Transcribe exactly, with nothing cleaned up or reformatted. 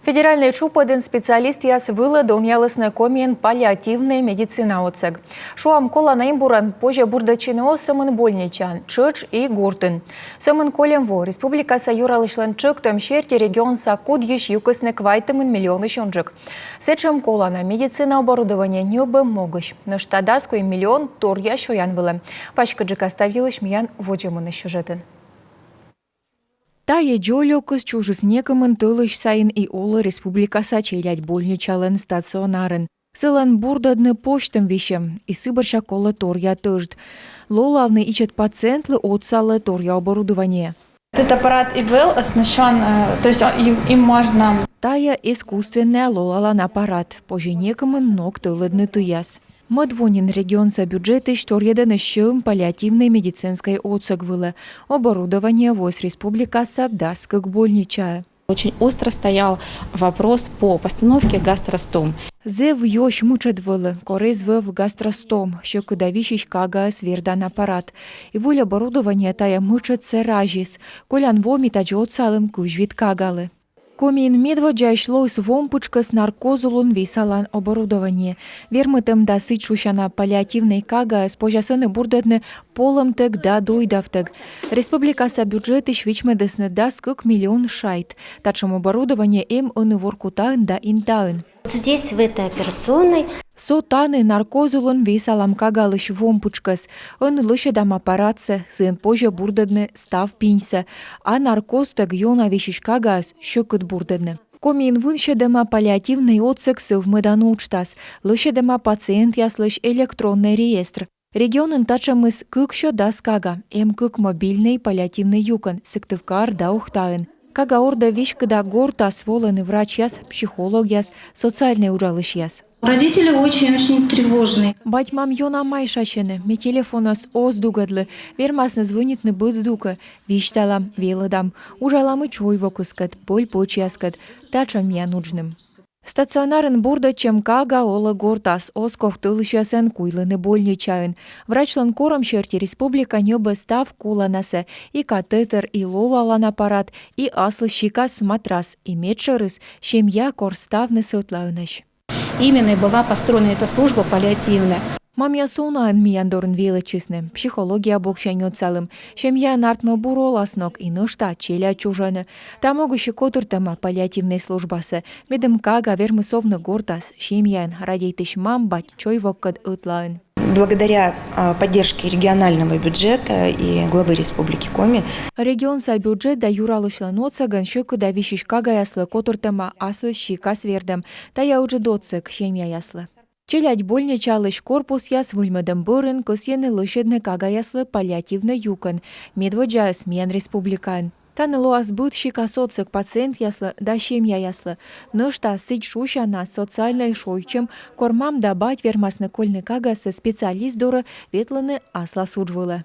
Федеральнӧй тшупӧдын специалистъяс вылӧ донъялісны Комиын паллиативнӧй медицина отсӧг. Шуам, колана имбурӧн позьӧ бурдӧдчыны оз сӧмын больничаын, тшӧтш и гортын. Сӧмын кольӧм во республикаса юралысьлӧн тшӧктӧм серти регионса кудйысь юкисны квайтымын миллионысь унджык. Сэтшӧм колана медицина оборудование ньӧбӧм могысь. Нӧшта дас куим миллион торъя сёян вылӧ. Паськыдджыка став йылысь миян водзӧ мунысь сюжетын. Тайӧ дзолюкыс чужис некымын тӧлысь сайын и олӧ республикаса челядь больничалӧн стационарын. Сылӧн бурдӧдны позьтӧм висьӧм, и сы бӧрся колӧ торъя тӧжд. Лолавны ичӧт пациентлы отсалӧ торъя оборудование. Этот аппарат и был оснащен, э, то есть он- им, им можно... Тайӧ искусственнӧя лолалан аппарат, позьӧ некымын ног тӧлӧдны тыяс. Мӧд во нин регионса бюджетысь торйӧдӧны сьӧм паллиативнӧй медицинскӧй отсӧг вылӧ. Оборудование воис республикаса дас кык больничаӧ. Очень остро стоял вопрос по постановке гастростом. Зэв ёсь мытшӧд вӧлі, кор эз вӧв гастростом, сьӧкыда висьысь кагаӧс вердан аппарат. И выль оборудование тайӧ мытшӧдсӧ разис. Колян во ми тадзи отсалім кызь вит кагалы. Комиын медводдзаысь лоис вом пытшкӧс наркоз улын весалан оборудование. Вермытӧм да сідз шусяна паллиативнӧй кагаӧс позяс ӧні бурдӧдны полӧмтӧг да дойдавтӧг. Республикаса бюджетысь вичмӧдісны дас кык миллион шайт. Татшӧм оборудование эм ӧні Воркутаын да Интаын. Здесь, в этой операционной. Со тані наркоз улын весалам кагалысь вом пытшкӧс. Ӧні лӧсьӧдам аппаратсӧ, сыӧн позьӧ бурдӧдны став пиньсӧ. А наркозтӧг ёна висьысь кагаӧс сьӧкыд бурдӧдны. Комиын вынсьӧдӧма паллиативнӧй отсӧг сӧвмӧдан уджтас, лӧсьӧдӧма пациентъяслысь электроннӧй реестр. Регионын татшӧмыс кыксё дас кага, эм кык мобильнӧй паллиативнӧй юкӧн, Сыктывкарын да Ухтаын. Кага ордӧ веськыда гортас волӧны врачьяс, психологъяс, социальнӧй уджалысьяс. Родители очень-очень тревожны. Бать-мам ёна майшасьӧны, ме телефонӧс оз дугӧдлы, вермасны звӧнитны быд здукӧ. Висьталам, велӧдам, уджалам и чойвокыскӧд, пӧль-пӧчьяскӧд. Татшӧм миян уджным. Стационарын бурдӧдчӧм кага олӧ гортас, оз ков тӧлысьясӧн куйлыны больничаын. Врачлӧн корӧм серти республика ньӧбӧ став коланасӧ: и катетер, и лолалан аппарат, и аслыссикас матрас, и медшӧрыс, семья, кор ставныс ӧтлаынӧсь. Именно и была построена эта служба паллиативная. Мамъяс унаӧн миян дорын велӧдчисны, психология боксянь отсалім, семьяын артмӧ бур оласног, и нӧшта челядь чужӧны. Та могысь и котыртӧма паллиативнӧй службасӧ, медым кага вермис овны гортас, семьяӧн, радейтысь мам-бать чойвоккӧд ӧтлаын. Благодаря, а, поддержке регионального бюджета и главы Республики Коми. Регионса бюджет да юралысьлӧн отсӧгӧн сьӧкыда висьысь кагаяслы котыртӧма аслыссикас вердӧм. Тайӧ ыджыд отсӧг семьяяслы. Челядь больничалысь корпусъяс выльмӧдӧм бӧрын кӧсйӧны лӧсьӧдны кагаяслы паллиативнӧй юкӧн. Медводдзаыс миян республикаын. Тані лоас быдсикас отсӧг пациентъяслы да семьяяслы. Нӧшта сідз шусяна социальнӧй шойччӧм, кор мам да бать вермасны кольны кагасӧ специалист дорӧ, ветлыны аслас удж вылӧ.